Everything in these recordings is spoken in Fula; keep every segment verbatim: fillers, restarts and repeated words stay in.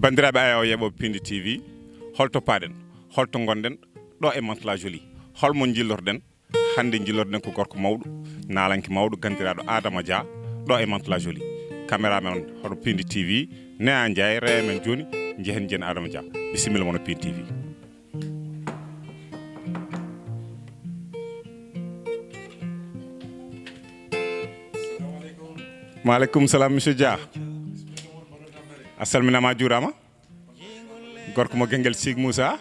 Banndiraaɓe ayaawo yeeɓooɓe Piindi T V, hol to paaɗen? Hol to ngonɗen? Ɗo e Mantes-la-Jolie. Hol mo njillorɗen? Hannde njillorɗen ko gorko mawɗo, naalanke mawɗo, ganndiraaɗo Adama Dia, ɗo e Mantes-la-Jolie. Caméraman hono Piindi T V, Neya Ndiaye, reemen jooni, njehen njiyen Adama Dia. Bisimilla mon e Piindi T V. Maaleykum salam, monsieur Dia. A salminaama, a juuraama. Gorko mo Gengel Siig Moussa.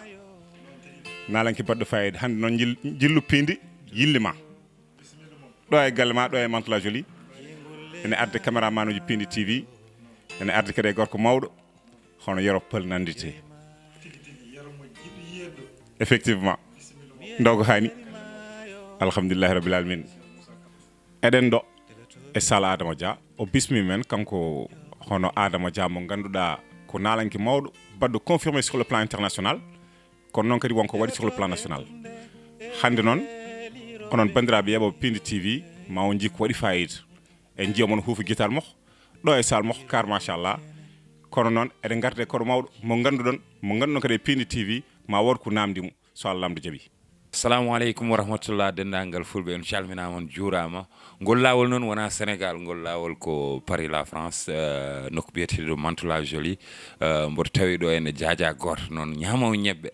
Naalanke baɗɗo fayida. Hannde noon njil-, njillu Piindi, yilli ma. Ɗo e galle ma, ɗo e Mantes-la-Jolie. Ene arde caméraman uji Piindi T V. Ene arde kadi e gorko mawɗo. Hono Yero Pël nannditee. Effectivement. Ndogo hani. Alhamdulillahi Rabbil Alamin. Eɗen ɗo e Sala Adama Dia. O bismi men kanko hono Adama Dia mo ngannduɗaa ko naalanke mawɗo, baɗɗo confirmé sur le plan international. Kono noon kadi wonko waɗi sur le plan national. Hannde noon, onon banndiraaɓe yeeɓooɓe Piindi T V, ma on njikku waɗi fayida. En njiya mon huufi guitar mo, ɗo e sal mo, kar machallah. Kono noon, eɗen ngarde koɗo mawɗo, mo ngannduɗon, mo ngannduɗon kadi e Piindi T V, ma wood ko namdi mo, so Allah lamɗo jaɓi. Assalamu aleykum wa rahmatullah, denndaangal Fulɓe, on calminaama, on juuraama. Ngol laawol noon wonaa Senegaal, ngol laawol ko Paris, la France, eh, nokku biyeteeɗo Mantes-la-Jolie. Eh, mboɗo tawi ɗo ene jaaja gooto noon, ñaama o ñebbe.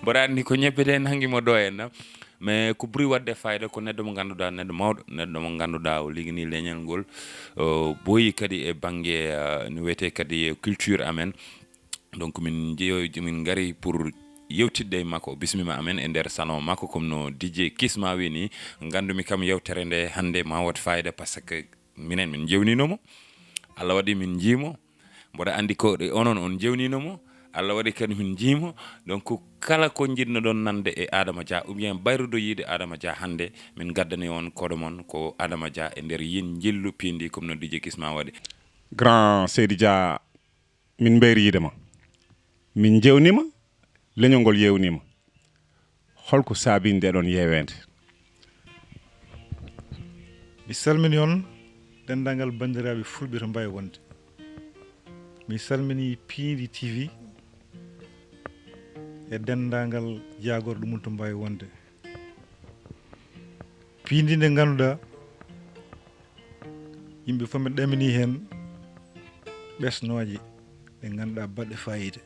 Mboɗo anndi ko ñebbe ɗe nangi mo ɗo en, na. Mais ko ɓuri waɗde fayida ko neɗɗo mo ngannduɗaa, neɗɗo mawɗo, neɗɗo mo ngannduɗaa o ligini leñol ngol, o ɓooyi kadi e bannge, eh, no wiyetee kadi culture amen. Donc, min njeyo-, min ngari pour yewtidde e makko. O bismima amen e nder salon makko, comme no D J Kisma wi ni. Nganndumi kam yewtere nde hannde ma waɗ fayida, parce que minen min njewnino mo. Allah waɗi min njii mo. Mboɗo anndi ko ɗe onon on njewnino mo. Allah waɗi kadi min njii mo. Donc, kala ko njiɗnoɗon nande e Adama Dia, ou bien bayrude yiide Adama Dia hannde, min ngaddani on koɗo mon ko Adama Dia e nder yin njillu Piindi, comme no D J Kisma waɗi. Grand Seydi Dia, min mbayri yiide ma. Min njewnima, leñol ngol yewnima. Holko saabi nde ɗon yeweende? Mi salmini on, denndaangal banndiraaɓe Fulɓe to mbaawi wonde. Mi salmini Piindi T V e denndaangal jaagorɗo mum to mbaawi wonde. Piindi nde ngannduɗaa, yimɓe fof mi ɗamini heen ɓesnooje ɗe ngannduɗaa baɗɗe faayiida.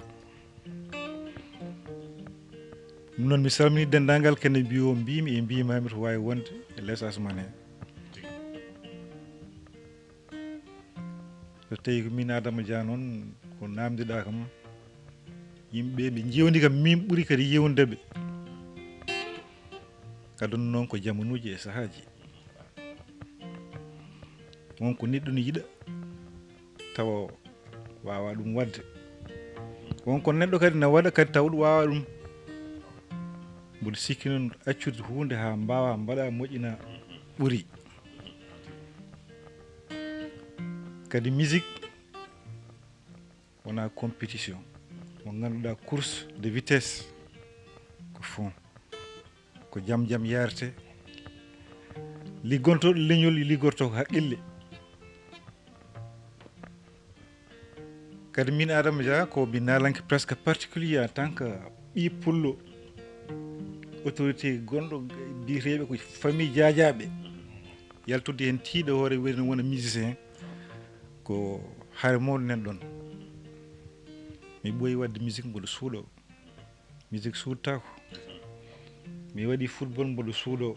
Ɗum noon, mi salmini denndaangal kene mbiyo mbimi e mbimami to waawi wonde e Les Asman he. So tawi ko min Adama Dia noon, ko namdiɗaa kam, yimɓe ɓe njewndi kam, min ɓuri kadi yewnude ɓe. Aduna noon ko jamanuuji e sahaaji. Won ko neɗɗo ne yiɗa, tawa waawa ɗum waɗde. Won ko neɗɗo kadi na waɗa kadi tawa ɗum waawa ɗum. Mboɗo sikki noon accude huunde haa mbaawa mbaɗa moƴƴina ɓuri. Kadi musique wona compétition. Mo ngannduɗaa course de vitesse ko fond. Ko jam jam yarete. Liggontoɗo leñol liggorto ko haqqille. Kadi min Adama Dia ko mi naalanke presque particulier en tant que ɓii pullo, autorité gonɗo biyeteeɓe ko famille Diadiaɓe. Yaltude heen tiiɗo hoore woni wona musicien ko hare mawɗo nan ɗon. Mi ɓooyi waɗde musique mboɗo suuɗo. Musique suuɗtaako. Mi waɗi football mboɗo suuɗo.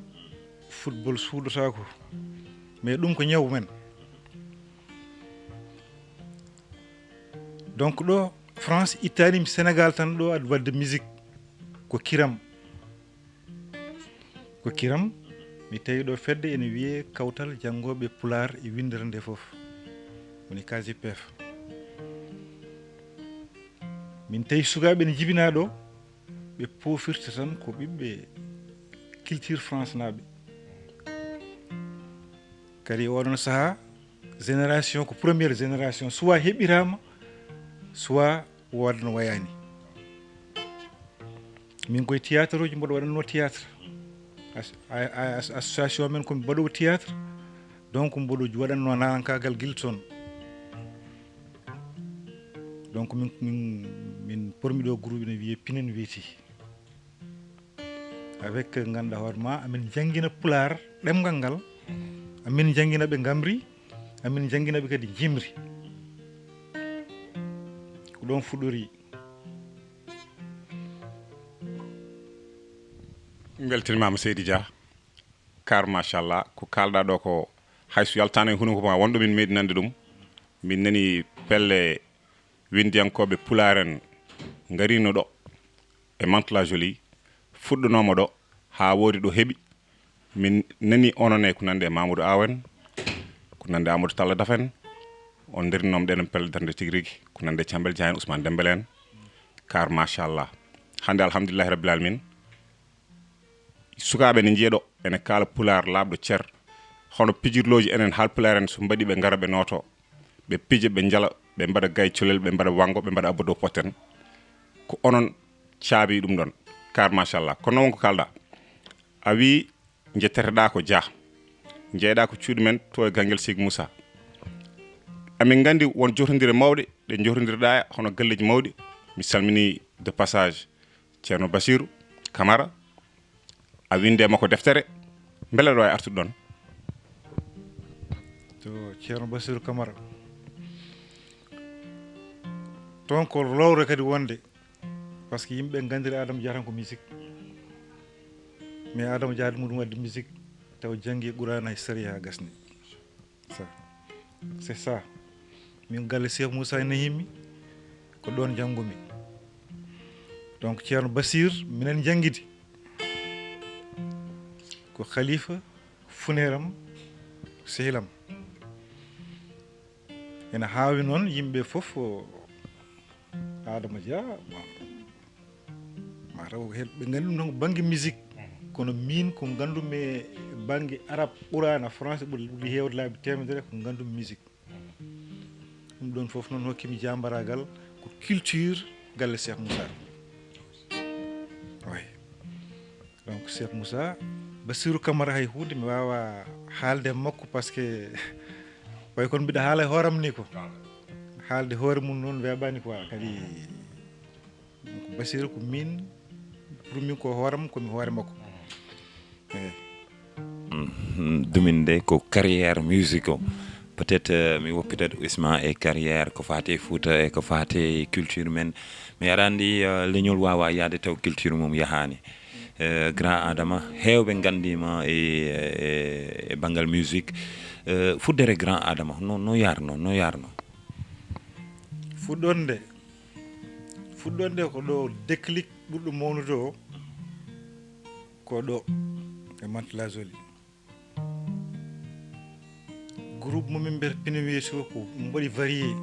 Football suuɗotaako. Mais ɗum ko ñaw men. Donc ɗo France ittani mi Sénégal tan ɗo aɗa waɗde musique ko kiram. Ko kiram, mi tawi ɗo fedde ene wiyee Kawtal Janngooɓe Pulaar e Winndere nde fof, woni K J P F. Min tawi sukaaɓe ene njibinaa ɗo, ɓe poofirta tan ko ɓiɓɓe culture France naaɓe. Kadi oɗon sahaa, génération ko première génération, soit heɓɓiraama, soit wooda no wayaani. Min koye théâtre uji mboɗo waɗanno théâtre. As-, a-, a-, as-, association men komi mbaɗowo théâtre. Donc mboɗo waɗanno nanankaagal gila toon. Donc min min min pormi ɗo groupe ene wiyee Pinen Weeti. Avec, ngannduɗaa hoore ma, amin njanngina pulaar ɗemngal ngal, amin njanngina ɓe ngamri, amin njanngina ɓe kadi njimri. Ko ɗoon fuɗɗori. Mbeltanimaama seydi Dia. Kar machallah, ko kaalɗaa ɗo ko, hay so yaltaano e hunuko ma, wonɗo min meeɗi nande ɗum. Min nani pelle winndiyankooɓe pulaar en ngarino ɗo e Mantes-la-Jolie, fuɗɗanooma ɗo haa woodi ɗo heɓi. Min nani onon e ko nande e Mamoudou Aw en, ko nande e Amadou Talla Daf en, on ndarinooma ɗeen pelle darnde tigi rigi, ko nande e Cambel Dia en, Ousmane Dembel en. Kar machallah, hannde alhamdulillahi rabbil alamin, sukaaɓe ne njiya ɗo ene kaala pulaar laaɓɗo cer, hono pijirlooji enen haalpulaar en, so mbaɗi ɓe ngara ɓe nooto, ɓe pija, ɓe njala, ɓe mbaɗa gay colel, ɓe mbaɗa wanngo, ɓe mbaɗa abba dow potten. Ko onon caabi ɗum ɗon. Kar machallah, kono noon won ko kaalɗaa, a wii njetteteɗaa ko Dia, njeyeɗaa ko cuuɗi men to e Ganngel Seyk Moussa. Amin nganndi won jotondire mawɗe ɗe jotondirɗaa hono galleeji mawɗi. Mi salminii de passage Ceerno Basiiru Kamara, a winnde e makko deftere. Mbele aɗa waawi artude ɗoon? To Ceerno Basiiru Kamara, toon ko lowre kadi wonde, parce que yimɓe nganndiri Adama Dia tan ko musique. Mais Adama Dia haade muɗum waɗde musique, taw janngi Quraana e sariya haa gasni. Ça, c'est ça. Min galle Cheikh Moussa ene himmi, ko ɗoon janngumi. Donc Ceerno Basiir minen njanngidi, ko khalifa funeeram, sehilam. Ene haawi noon yimɓe fof, o, Adama Dia, bon, mataw ko heen ɓe nganndi ɗum tan ko bannge musique. Kono miin ko nganndumi e bannge arab, qurana, français ɓuri ɓuri heewde laabi teemedere ko nganndumi musique. Ɗum ɗoon fof noon hokkimi jaambaraagal ko culture galle Cheikh Moussa. Way. Donc Cheikh Moussa, Bassirou Camara, hay huunde mi waawa haalde e makko, parce que way kono mbiɗa haala e hooram ni ko. Haalde hoore mum noon weeɓaani quoi. Kadi donc Bassirou ko min, pour min ko hooram, ko mi hoore makko. Eyi. Duminde ko carrière musique o. Peut-être euh, mi woppitat usma e carrière ko faate Fouta e ko faate culture men. Mais aɗa anndi euh, leñol waawa yahde taw culture mum yahaani. Euh, grand Adama, heewɓe nganndima e, e, e banngal musique. Euh, fuddere grand Adama no, no yarno, no yarno? Fuɗɗonde, fuɗɗonde ko ɗo déclic ɓurɗo mawnude o, ko ɗo e Mantes-la-Jolie. Groupe mo min mbiyata Pine Weeti o ko mbaɗi varié.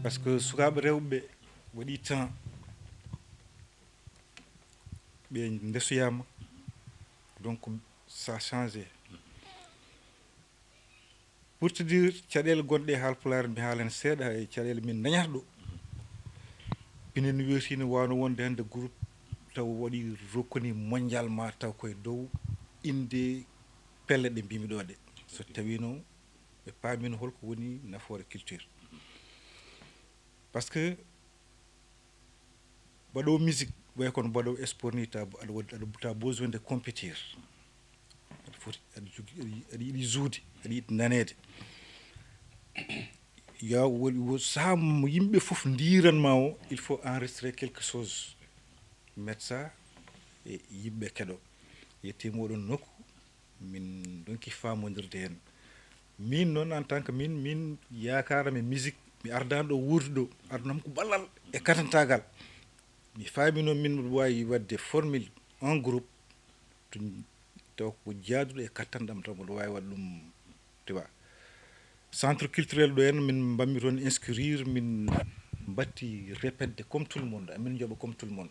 Parce que sukaaɓe rewɓe waɗi temps, ɓe ndesoyaama, donc ça changé. Pour te dire, caɗeele gonɗe e Haalpulaar, mi haala heen seeɗa e caɗeele min ndañata ɗo. Pine Weeti ne waawno wonde hannde groupe taw waɗi reconnu mondialement, taw koye dow innde pelle ɗe mbimi ɗo ɗe. So tawino ɓe paamino holko woni nafoore culture. Parce que mbaɗowo musique, way kono mbaɗowo sport ni, ta aɗa wodi, aɗa ta besoin de compétir. Aɗa foti, aɗa jogi, aɗa yi- aɗa yiɗi joude, aɗa yiɗi naneede. Ya woni wo saha mo yimɓe fof ndiranma o, il faut enregistrer quelque chose, mettre ça e yimɓe keɗo. Yettima oɗon nokku, min donki famondirde heen. Min noon, en tant que min, min yaakaarami musique, mi ardaani ɗo wuurdude ɗo, adunam ko ballal e katantaagal. Mi faami noon min mboɗo waawi waɗde formule un groupe to, taw ko jaaduɗo e kattanɗam, taw mboɗo waawi waɗde ɗum, tu vois. Centre culturel ɗo heen min mbammi toon inscrire, min mbatti répétde comme tout le monde, amin njoɓa comme tout le monde.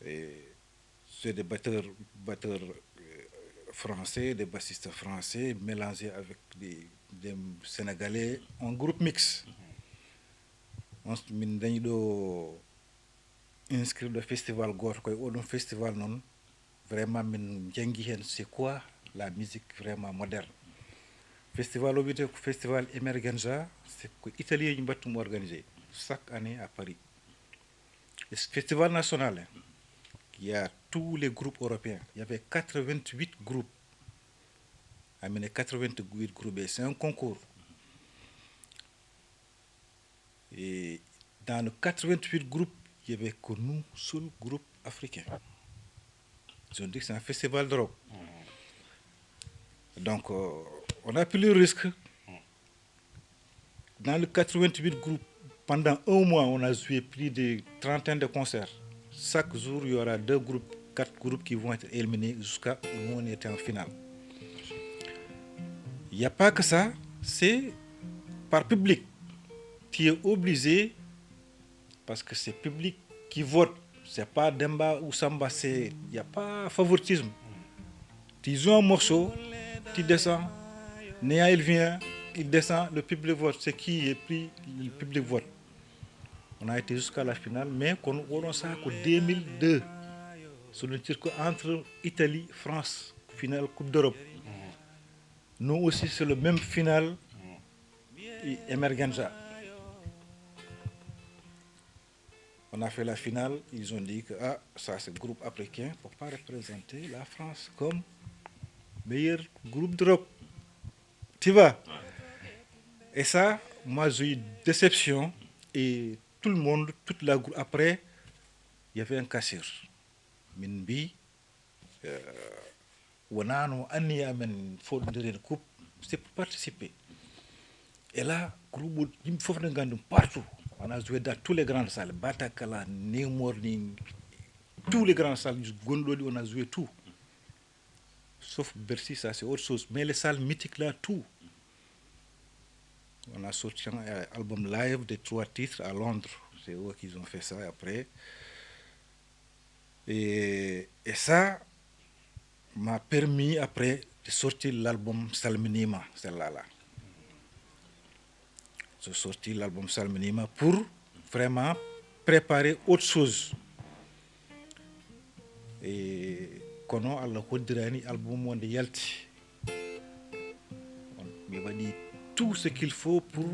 Et c'est des batteurs, batteurs euh, français, des bassistes français mélangés avec des, des Sénégalais, un groupe mix. On, min dañi ɗo inscrit ɗo festival gooto, koye oɗon festival noon vraiment min janngi heen c'est quoi la musique vraiment moderne. Festival o wiyetee ko festival Emergenza, c'est ko Italien ji mbaɗi ɗum organisé chaque année à Paris. E festival national, hein, il y a tous les groupes européens. Il y avait quatre-vingt-huit groupes. Amine quatre-vingt-huit groupes, et c'est un concours. Et dans le quatre-vingt-huit groupes, il y avait que nous, seul groupe africain. Ils ont dit que c'est un festival de rock. Donc, euh, on a pris le risque. Dans le quatre-vingt-huit groupes, pendant un mois, on a joué plus de trentaine de concerts. Chaque jour, il y aura deux groupes, quatre groupes qui vont être éliminés jusqu'à où nous on était en finale. Il n'y a pas que ça, c'est par public. Tu es obligé, parce que c'est public qui vote. C'est pas Demba ou Samba, c'est, il n'y a pas favoritisme. Tu joues un morceau, tu descends, Néa il vient, il descend, le public vote. C'est qui est pris, le public vote. On a été jusqu'à la finale, mais kono oɗon saha ko deux mille deux. So ɗum tir ko entre Italie, France, finale Coupe d'Europe. Nous aussi, c'est le même final, et Emergenza. On a fait la finale, ils ont dit que ah, ça c'est groupe africain, peut pas représenter la France comme meilleur groupe d'Europe. Tu vois? Et ça, moi j'ai eu déception et tout le monde, toute la groupe, après, il y avait un cassure. Min mbi, euh, wonano anniya amen foɗodiren coupe, c'est pour participer. Et là, groupe yimɓe fof ne gandi ɗum partout. On a joué dans tous les grandes salles, Bataclan, New Morning, tous les grandes salles gonɗo ɗi, on a joué tout. Sauf Bercy, ça c'est autre chose. Mais les salles mythiques là, tout. On a sorti un euh, album live de trois titres à Londres. C'est eux qui ont fait ça après. Et, et ça m'a permis après de sortir l'album Salminima, celle-là. Là. J'ai sorti l'album Salminima pour vraiment préparer autre chose. Et kono Allah hoddirani album wonde yalti. Mi waɗi tout ce qu'il faut pour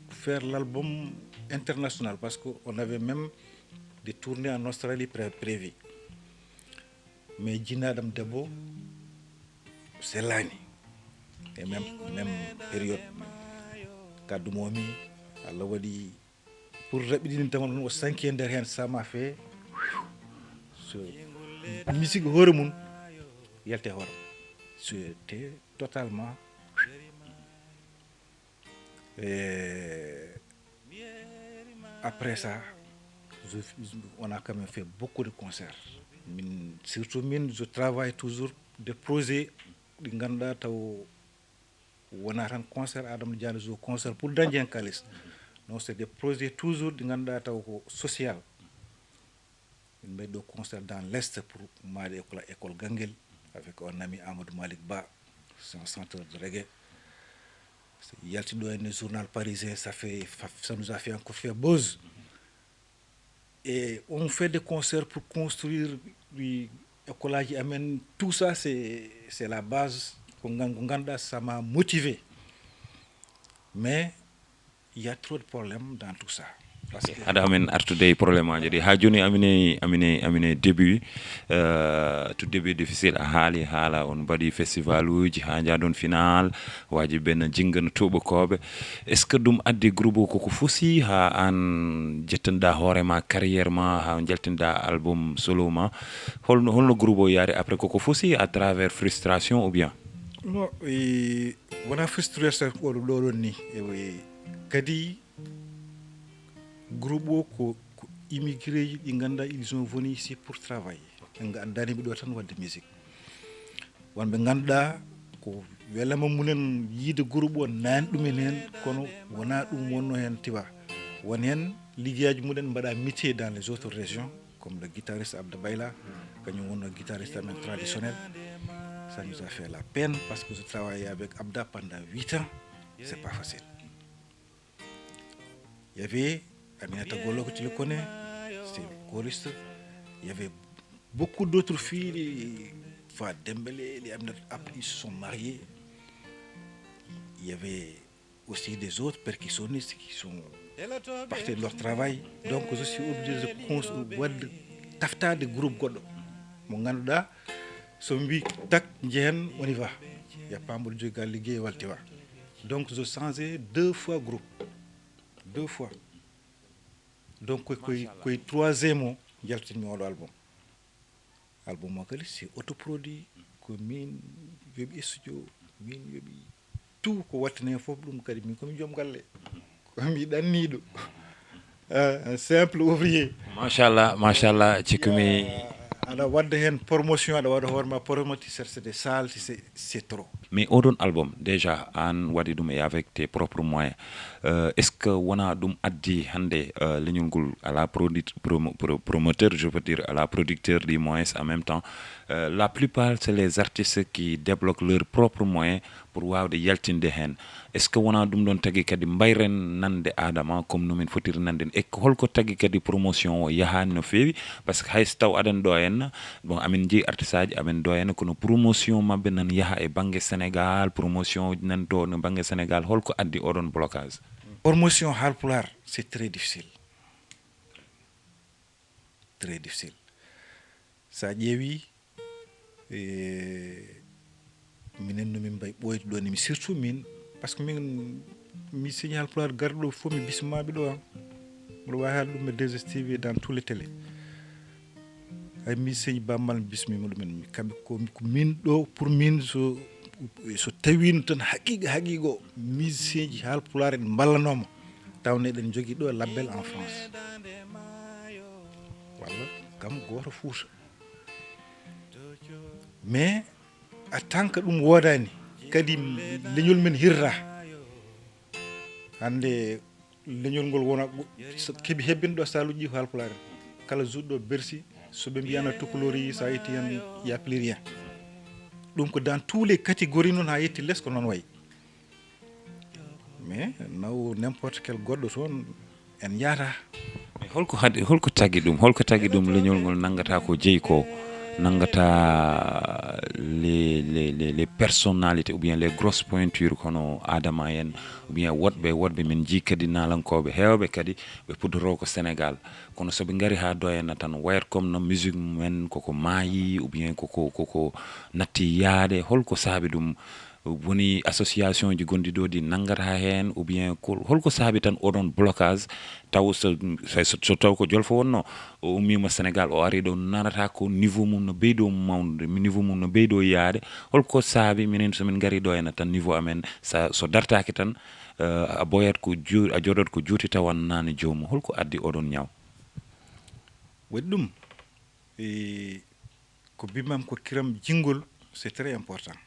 faire l'album international parce qu'on avait même des tournées en Australie prévues. Mais jinnaɗam debbo sellani e même, même période. Kaddu momi Allah waɗi pour raɓɓiɗinde tama ɗum o sanki e nder heen sama fe so musique hoore mum yalte hoore c'était totalement et après ça je, on a quand même fait beaucoup de concerts min surtout min je travaille toujours des projets ɗi ngannduɗaa taw wona tan concert adama jani jour concert pour dañde hen kalis non c'est des projets toujours ɗi ngannduɗaa taw ko social min mbaɗi ɗo concert dans l'est pour maade école école Ganguel avec un ami Amadou Malick Ba c'est un chanteur de reggae yalti ɗo henne journal parisien ça fait ça nous a fait encore fait buzz et on fait des concerts pour construire école aji amen tout ça c'est c'est la base ko ngannduɗaa ça m'a motivé mais il y a trop de problèmes dans tout ça parce que Hade amen artude e problème aji ɗi ha joni amine amine amine début euh, tout début difficile a haali haala on mbaɗi festival uji ha jadon final waji ben jingano tubakoɓe est ce que ɗum addi groupe o koko fusi ha an jettanɗa hoorema carrière ma ha jaltinɗa album solo ma holno holno groupe o yaari après koko fusi à travers frustration ou bien non e wona frustration ko ɗum ɗo ɗon ni e kadi groupe o ko ko immigré ji ɗi ngannduɗaa ils ont venu ici pour travailler ɓe addani ɓe ɗo tan wadde musique wonɓe ngannduɗaa ko welama mumen yiide groupe o nani ɗumen heen kono wona ɗum wonno heen tiwa won heen liggeyaaji mumen mbaɗa métier dans les autres régions comme le guitariste Abda Bayla kañum wonno guitariste amen traditionnel ça nous a fait la peine parce que je travaillais avec Abda pendant huit ans c'est pas facile il y avait Aminata Goloko tu le connais c'est choriste il y avait beaucoup d'autres filles les Fa Dembélé les Aminata après ils se sont mariés Il y avait aussi des autres percussionnistes qui sont partis de leur travail. Donc, je suis obligé de cons- wadde taftaade groupe goɗɗo mo ngannduɗaa, so mbi tak njehen, on y va. Il y a pas mboɗo jogi gal liggéey, walti wa. Donc, je changé deux fois groupe, deux fois. Donc, koye koye koye troisième o jaltinmi oɗo album. Album o kadi c'est autoproduit, ko min yoɓi studio, min yoɓi tout ko wattani hen fof. Ɗum kadi min komi joom galle, komi ɗanniiɗo. Ah, un simple ouvrier. Machallah, machallah, cikkumi. Aɗa wadda hen promotion, aɗa waɗa hoore ma promotion, c'est des salles, c'est c'est trop. Mais oɗon album déjà an waɗi ɗum et avec tes propres moyens. Euh, est ce que wona ɗum addi hannde, euh, leñol ngol ala produit promo- pro- promoteur, je veux dire ala producteur des moyens en même temps? Euh, la plupart c'est les artistes qui débloquent leurs propres moyens pour wawde yaltinde heen. Est ce que wona ɗum ɗon tagi kadi mbayren nande adama comme no min fotiri nande ni? E holko tagi kadi promotion o yahaani no feewi? Parce que hay so taw aɗen ɗo henna, bon, amin jeeyi artiste aji amin ɗo henna, kono promotion maɓɓe nan yaha e banggue Sénégal, promotion nan to no banggue Sénégal, holko addi oɗon blocage? Promotion Haalpulaar, c'est très difficile, très difficile. Sa ƴeewi, e minen no min mbayi ɓooyde ɗo ni, mi surtout min, parce que min mi signal pulaar garɗo fof mi bismaɓe ɗo am. Mboɗo wawi haal ɗum e deux S T V dans tous les télé. Ay mi signe bammal mi bismima ɗumen, kamɓe ko ko min ɗo pour min, so so tawino tan haqiqa haqiqa o musicien ji haal pulaar en mballanoma, tawno eɗen jogui ɗo labbel en France walla kam goto Fouta. Mais a tant que ɗum woodani kadi, leñol men hirra. Hande leñol ngol wona keeɓi hebbin ɗo saluji halpulaar en. Kala juɗɗo Bercy, so ɓe mbiyana tukulori sa itti hen, il y a plus rien. Ɗum ko dans tous les catégories noon, ha yetti les ko noon wayi. Mais naw n'importe quel goɗɗo toon en yaata. Mais holko hadi, holko tagi ɗum, holko tagi ɗum leñol ngol nanngata ko jeyi ko, nanngata les les les les personnalités ou bien les grosses pointures kono Adama en, ou bien woɗɓe woɗɓe min jii kadi naalankooɓe heewɓe kadi ɓe puddoto ko Sénégal, kono so ɓe ngari ha doyana tan wayat comme no musique mumen koko maayi ou bien koko koko natti yaade, holko saabi ɗum? Woni association ji gonɗi ɗo ɗi nanngata heen ou bien ko holko saabi tan oɗon blocage? Taw so so so taw ko jolfo wonno, o ummima Sénégal o ari ɗo, nanata ko niveau mum no ɓeydo mawnude, niveau mum no ɓeydo yaade. Holko saabi minen so min ngari ɗo ena tan niveau amen sa so dartaki tan, eh, a boyat ko ju- a joɗat ko juuti tawa nani joomu? Holko addi oɗon ñaw? Waɗi ɗum, e ko bimam ko kiram jingol, c'est très important.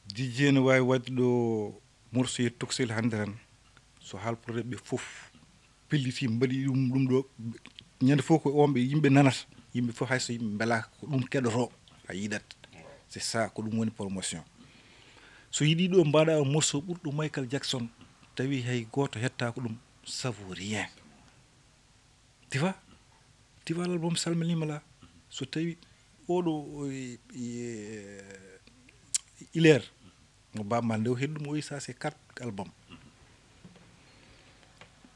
Dijje ne wawi wadde ɗo morsoye toksel hande tan, so halpulaareɓe fof pelliti mbaɗi ɗum ɗum ɗo, ñande fof ko on ɓe yimɓe nanata, yimɓe fof hayso yimɓe mbelaka ko ɗum keɗoto a yiɗat. C'est ça, ko ɗum woni promotion. So yiɗi ɗo mbaɗa morceau ɓurɗo Michael Jackson, tawi hay goto hettako ɗum, ça vaut rien. Diva, Diva l'album salminima la. So tawi oɗo o e- e- iler mo bamma nde o heddu mo, o wi ça c'est quatre album.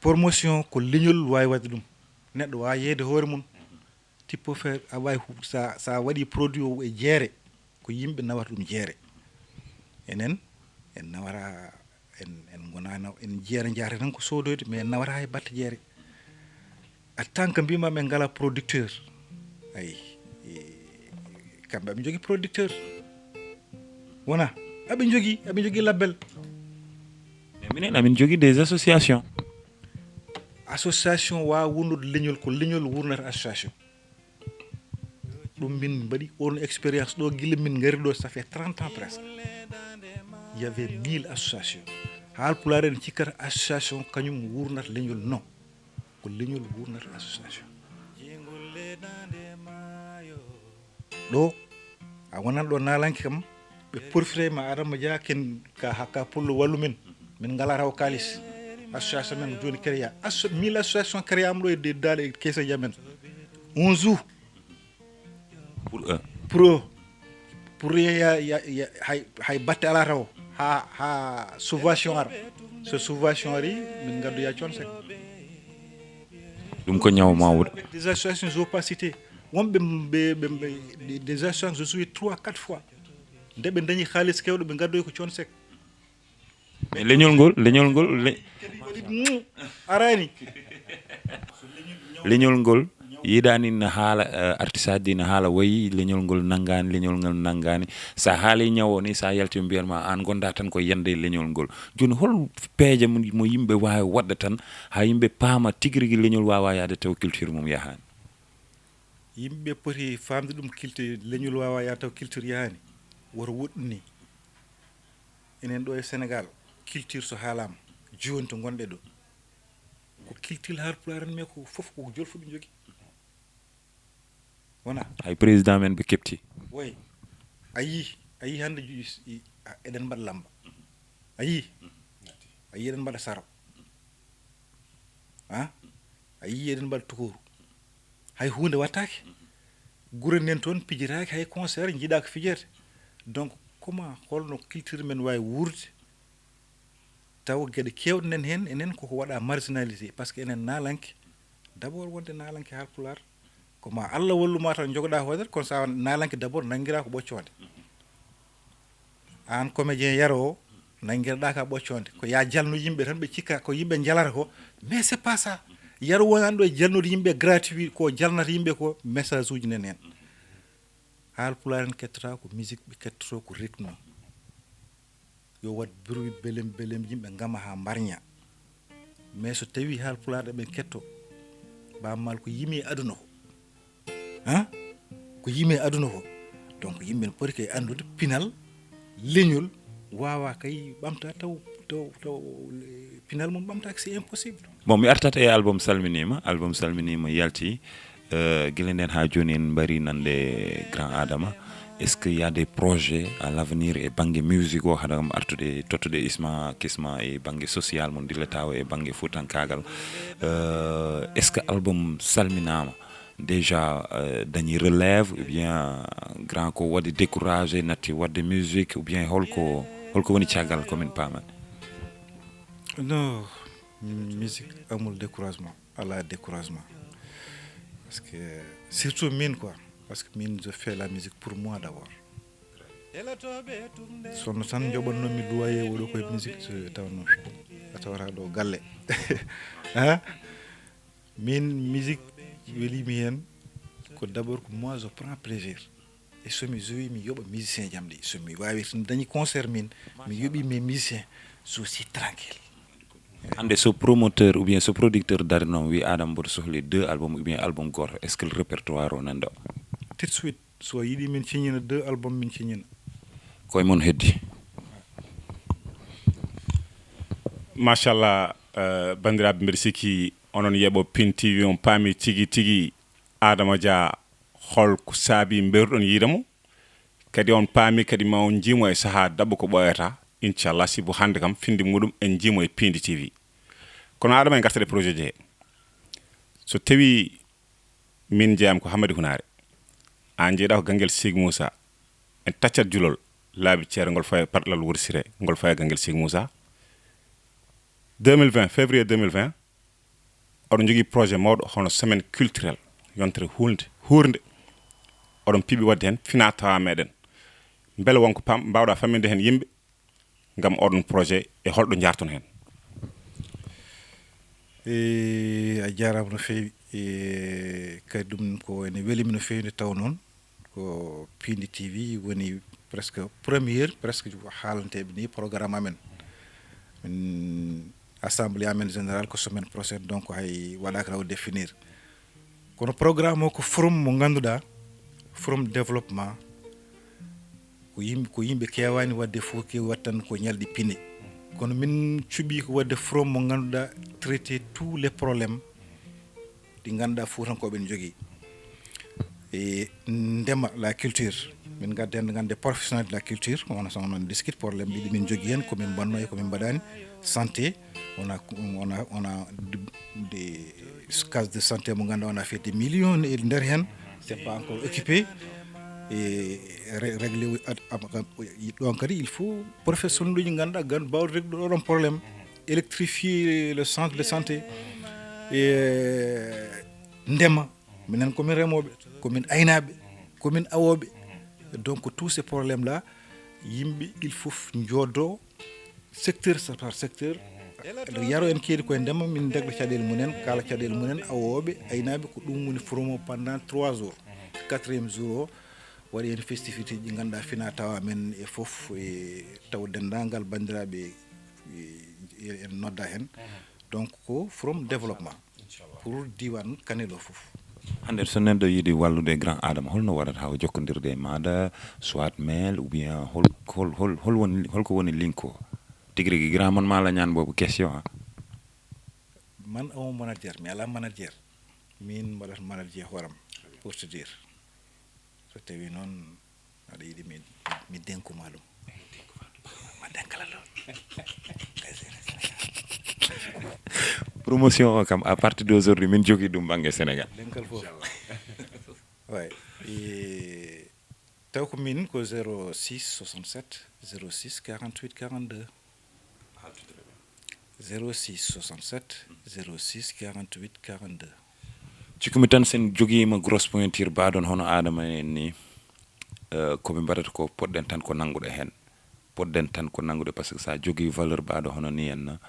Promotion ko leñol wawi wadde ɗum, neɗɗo wawi yeeyde hoore mum. Tippo faire a wawi hu- sa sa waɗi produit o e jeere, ko yimɓe nawata ɗum jeere. Enen en nawata, en en gonano en jeere jaate tan ko sodoyde, mais en nawata hay batte jeere. En tant que mbima ɓe ngala producteur, ay, e, kamɓe aɓe jogui producteur wona, aɓe jogui aɓe jogui labbel. Mais minen amin jogui des associations. Association wawa wondude leñol, ko leñol wurnata association. Ɗum min mbaɗi on expérience ɗo, gila min ngari ɗo, ça fait trente ans presque. Il y avait mille associations. Haalpulaar en cikkata association kañum wurnata leñol, non, ko leñol wurnata association. Ɗo a wonan ɗo naalanke kam, ɓe porfirey ma, adama jeya ken ka hakka pullo wallu min. Min ngala taw kalis. Association men joni créa asso mille association créama ɗo e de dal e keseji amen. Un jour pour eux. Pour eux. Pour rien, ya, ya, ya, hay, hay batte alaa taw, ha, ha subvention ara. So subvention ari, min ngaddoya Thione Seck. Ɗum ko ñaw mawɗo. Des associations opacité, wonɓe ɓe, ɓe, ɓe, des associations, je suis trois, quatre fois. Nde ɓe dañi xaalis kewɗo, ɓe ngaddoyi ko Thione Seck. Mais leñol ngol, leñol ngol, le- Arani. Leñol ngol yiɗani na haala, eh, artiste aji na haala wayi, leñol ngol nangani, leñol ngol nangani. Sa haali ñawo ni, sa yalti mbiyatma an gonda tan ko yande leñol ngol. Joni hol peeje mo, mo yimɓe wawi waɗde tan ha yimɓe paama tigi rigi leñol wawa yaade taw culture mum yahani? Yimɓe poti famde ɗum, culture, leñol wawa ya taw culture yahani. Woto woɗɗu ni. Enen ɗo e Sénégal, culture so haalama, joni to gonɗe ɗo, ko culture Haalpulaar en, mais ko fof ko jolfuɓe jogi. Wona? Hay président men ɓe kepti. Woy, a yii, a yii hannde ju- i- a- eɗen mbaɗa lamba. A yii? A yii eɗen mbaɗa saro. Ha? A yii eɗen mbaɗa tukooru. Hay huunde wattaake. Gure nden toon pijiraaki, hay concert jiiɗaa ko fijirde. Donc, comment, holno culture men waawi wuurde? Taw geɗe keewɗe nen heen, enen koko waɗa marginalisé, parce que enen naalanke, d'abord wonde naalanke Haalpulaar, ko ma Allah wallu ma taw jogoɗa hoodere, kono sa naalanke d'abord nanngira ko ɓoccoonde. Aan comédien yaro o, nanngireɗa ka ɓoccoonde, ko ya jalno yimɓe tan, ɓe cikka ko yimɓe jalata ko, mais c'est pas ça. Yaro wonani ɗo e jalnude yimɓe gratuit, ko jalnata yimɓe ko message uji nen heen. Haalpulaar en kettata ko musique, ɓe kettoto ko rythme. Yo waɗ bruit belem belem, yimɓe ngama ha mbarña. Mais so tawi Haalpulaar ɓe ketto, Baaba Maal ko yimi e aduna ko, ha, ko yimi e aduna ko, donc yimɓe ne poti kay anndude pinal leñol, wawa kay ɓamta taw taw taw pinal mum ɓamtaki, c'est impossible. Bon, mi artat e album salminima, album salminima yalti, euh, gila nden ha joni en mbari nande grand Adama. Est-ce qu'il y a des projets à l'avenir e banggue musique o, haɗa kam artude tottude Isma Kisma e banggue social mo dillatawo e banggue fuutankagal? Euh, est-ce que album salminama déjà, euh, dañi relève, ou bien grand ko waɗi découragé natti waɗde musique, ou bien holko holko woni caggal komin paman? Non, musique amul découragement, ala découragement. Parce que surtout min quoi, parce que min je fais la musique pour moi d'abord. Sonno tan joɓannomi loyer oɗo koye musique, so tawno a tawata ɗo galle. Ha? Min musique welimi hen ko d'abord ko moi je prends plaisir. E somi jowi mi yoɓa musicien jam ɗi, somi wawi tan dañi concert min, mi yoɓi mes musiciens, je suis tranquille. Hande so promoteur ou bien so producteur dari noon wi Adama mboɗo sohli deux album ou bien album goto, est-ce que le répertoire o nan ɗo? Tout de suite, so yiɗi min ciññina deux album, min ciññina. Koye mon heddi. Machallah, euh, bandiraɓe, mbeɗa sikki onon yeeɓo Pin T V on paami tigi tigi Adama Dia, hol ko saabi mberuɗon yiide mo, kadi on paami kadi ma on jiimo e saha daɓɓo ko ɓooyata, inchallah, sibu hande kam finde muɗum en jiimo e Pindi T V. Kono Adama, en gartat e projet ji he. So tawi min jeeyam ko Hammadi Hunaare, an jeyɗa ko Ganguel Sig Moussa, en taccat julol, laabi ceere ngol faya parɗalal Wuro Siré, ngol faya Ganguel Sig Moussa. Deux mille vingt, février deux mille vingt, oɗon jogii projet mawɗo hono semaine culturelle, yontere hulnde, huurnde. Oɗon piɓi waɗde heen fina tawa meɗen. Mbele wonko pam-, mbawɗa famminde heen yimɓe ngam oɗon projet e holɗo njaarton heen? E, a jaaraama no feewi. E, kadi ɗum ko ene welimi no feewi nde taw noon ko Pindi T V woni presque première, presque haalanteeɓe ni programme amen. Min assemblée amen générale ko semaine prochaine, donc hay waɗaaka taw définir. Kono programme o ko forum mo ngannduɗaa, forum développement, ko yimɓe, ko yimɓe keewaani waɗde, fof keewi waɗde tan ko ñalɗi pine. Kono min cuɓii ko waɗde forum mo ngannduɗaa traité tous les problèmes ɗi ngannduɗaa Fuutankooɓe ne njogii. E ndema, la culture, min ngadda heen, ngannde professionnel de la culture, ko wona sono noon diskit problème ɗiɗi min njogii heen, ko min mbanno e ko min mbaɗaani. Santé, on a, on a, on a de, de case de santé mo ngannduɗaa on a fait des millions e nder heen, c'est pas encore occupé. e ré- réglé o- ad- am- am- ɗon kadi il faut professionnel uji ngannduɗaa gan mbawde réglude oɗon problème, électrifier le centre de santé, e ndema. Minen komin remooɓe, komin aynaaɓe, komin awooɓe. Donc tous ces problèmes là, yimɓe il faut njooddoo secteur par secteur. Yaro en keedi koye ndema, min ndegla caɗeele mumen, kala caɗeele mumen, awooɓe, aynaaɓe, ko ɗum woni promo pendant trois jours. Quatrième jour o waɗi heen festivité ji ngannduɗaa fina tawa men e fof, e taw denndaangal banndiraaɓe, e, en nodda heen. Donc ko from développement pour diwan Kanel o fof. Hannde so neɗɗo yiɗi wallude grand Adama, holno waɗata haa o jokkondirde e maaɗa, soit mail ou bien hol hol hol hol woni holko woni link o? Tigi rigi grand man maa la ñaan boobu question, ah. Man amu manager, mi alaa manager. Min mbaɗata manager hooram pour te dire. So tawi noon aɗa yiɗi mi mi denku ma ɗum, ma denkala ɗum. Promotion o kam, à partir d'aujourd'hui min jogii ɗum bannge Sénégal. Denkal fof. Way. E, taw ko min ko zéro six soixante-sept zéro six quarante-huit quarante-deux. Zéro six soixante-sept zéro six quarante-huit quarante-deux. Cikkumi tan sen jogiima grosse pointure baɗon hono Adama en ni, eh, ko ɓe mbaɗata ko, poɗɗen tan ko nanngude heen. Poɗɗen tan ko nanngude, parce que so a jogii valeur baɗo hono ni en,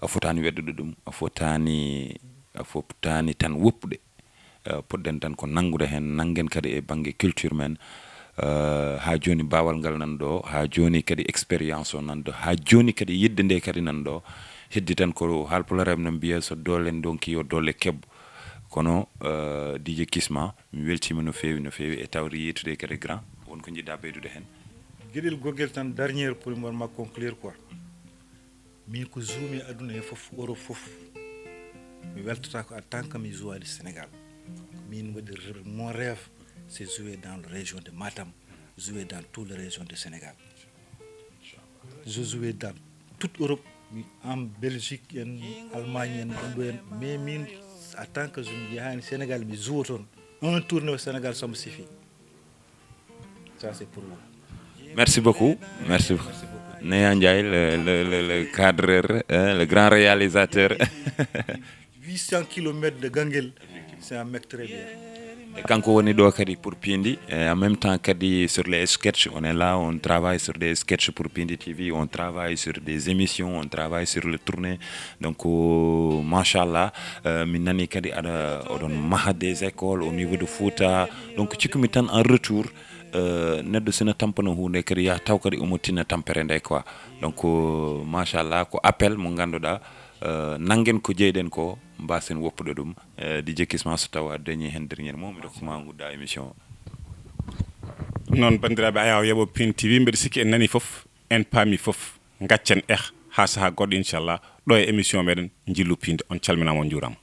a fotaani weddude ɗum, a fotaani, a fotaani tan woppude. Eh, poɗɗen tan ko nanngude heen, nanngen kadi e bannge culture men. Eh, haa jooni baawal ngal nan ɗo, haa jooni kadi expérience o nan ɗo, haa jooni kadi yiɗde nde kadi nan ɗo. Heddi tan ko Haalpulaar en no mbiya, so doole ndonki yo doole kebbo. Kono, eh, D J Kisma, mi weltiima no feewi, no feewi, e tawde yeetude kadi grand, won ko njiɗɗa ɓeydude heen? Geɗel gogel tan, dernier pour mbaɗ ma conclure quoi. Min ko zuumi e aduna he fof, Europe fof. Mi weltata ko en tant que mi joueur du Sénégal. Min waɗi rêve, mon rêve, c'est jouer dans la région de Matam, jouer dans toute la région de Sénégal. Je jouais dans toute Europe, en Belgique, en Allemagne, en ɗum ɗo en. Mais min, en tant que je mi yahaani Sénégal, mi joue toon. Un tournée au Sénégal, ça me suffit. Ça, c'est pour vous. Merci beaucoup. Merci beaucoup. Neya Ndiaye, le, le, le, le cadreur, hein, le grand réalisateur. Huit cents kilomètres de Ganguel, c'est un mec très bien. E kanko woni ɗo kadi pour Pindi. Et en même temps kadi sur les sketchs, on est là, on travaille sur des sketchs pour Pindi T V, on travaille sur des émissions, on travaille sur le tournée. Donc, euh, machallah, euh, min nani kadi aɗa, oɗon maha des écoles au niveau de Fouta. Donc, cikkumi tan en retour, euh, neɗɗo sina tampana hunde kadi ya taw kadi omo tinna tampere nde quoi. Donc, euh, machallah, ko appel mo ngannduɗaa, euh, nanngen ko jeyɗen ko, mbasen woppude ɗum. Eh, D J Kisma, so tawa a dañi heen dernier mot, mi rokka ma ngudda émission o. Ɗum noon, banndiraaɓe, Ayaawo Yaɓo Pin T V, mbeɗa sikki en nani fof, en paami fof. Ngaccen eh haa sahaa goɗɗo, inchallah, ɗo e émission meɗen Njillu Pinde. On calminaama, on njuuraama.